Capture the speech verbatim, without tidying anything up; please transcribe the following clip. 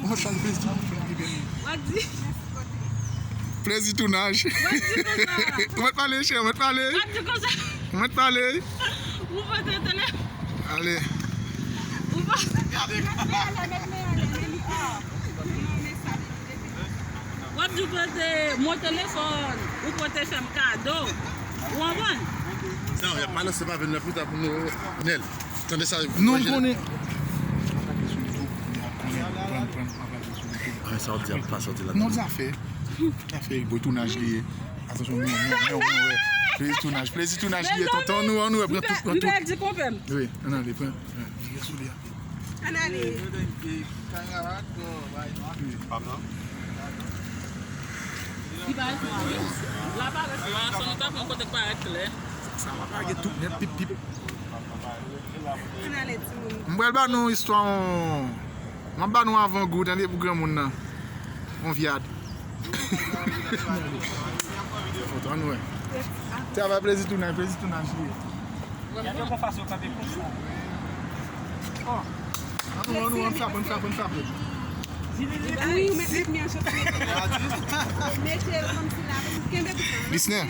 Mwen chal plezi tou. W ap di. Plezi tounaj. W ap di konsa. Ou mèt pale, chè, ou mèt pale. W ap di konsa. Ou mèt pale. Ou pote tele. Ale. Ou pa. Mèt men ale, mèt men ale, men li pa. W ap di w pote mo telefòn, ou pote fè m kado. Ou konprann? Non, y ap balanse pa vin nan pita pou nou Nèl. Tande sa. Nou konnen. Sa w di a pa soti la. Non, zafè. Zafè, boy, tounaj li ye. Atansyon, nou, nou, nou, nou, wè. Plezi tounaj, plezi tounaj li ye, tonton, nou, nou, wè, pran tout, pran tout. Li pèdi konpè m. Wi, ann ale, pran. Vire sou li a. Ann ale. Li pa l fwa, wi. La parèt la, san nou ta pran kote k parèt klè. Sa va lage tout nèt, pip, pip. Ann ale, timoun. M pral ba nou istwa yon, m ap ba nou avangou, tande, pou granmoun nan. Yon vyad. Foto, ann wè. Travay plezi tounaj, plezi tounaj li ye. Gade yon fason kanpe konsa. Oh. Ann wè, ann wè, ann frape, ann frape, ann frape. Wi, ou mèt met men an soti. Mete l kòmsi la, kenbe bouton. Disney.